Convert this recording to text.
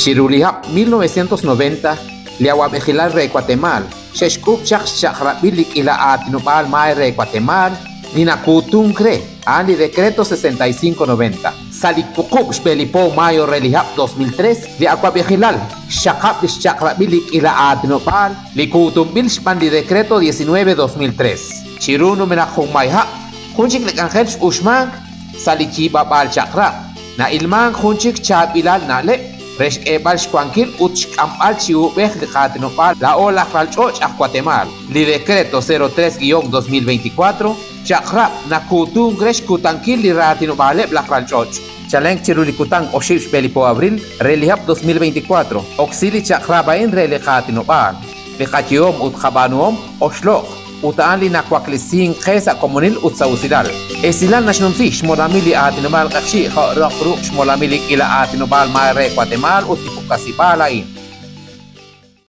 Chiru li hab' 1990, li awa'b'ejilal re Watemaal xe'xk'uub' chaq xchaq'rab'il li k'ila aatinob'aal maay re Watemaal li nakuutunk re a'an li Decreto 6590. Sa' li wuqub' xb'e li po mayo re li hab' 2003, li awa'b'ejilal xxaqab' li xchaq'rab'il li k'ila aatinob'aal li kuutunb'il xb'aan li Decreto 19 2003. Chiru numenaq junmay hab', jun chik li k'anjel x'uxmank sa' li yiib'ab'aal chaq'rab', na'ilmank jun chik chaab'ilal na'leb' re xk'eeb'al xwankil ut xk'amb'al chi uub'ej li qaatinob'aal laa'o laj ralch'och' aj Watemaal. Li Decreto 03-2024 chaq'rab' nakuutunk re xkutankil li raatinob'aaleb' laj ralch'och'. Chalen chiru li kutan oxib' xb'e li po abril re li hab' 2024, oksi li chaq'rab' a'in re li qaatinob'aal. Li qayehom ut qab'aanuhom oxloq' ut a'an li nawaklesink qe sa' komonil ut sa' usilal. Esilal naxnumsi xmolamil li aatinob'aal q'eqchi' jo' roq ruq' xmolamil li k'ila aatinob'aal maay re Watemaal ut li puktesib'aal a'in.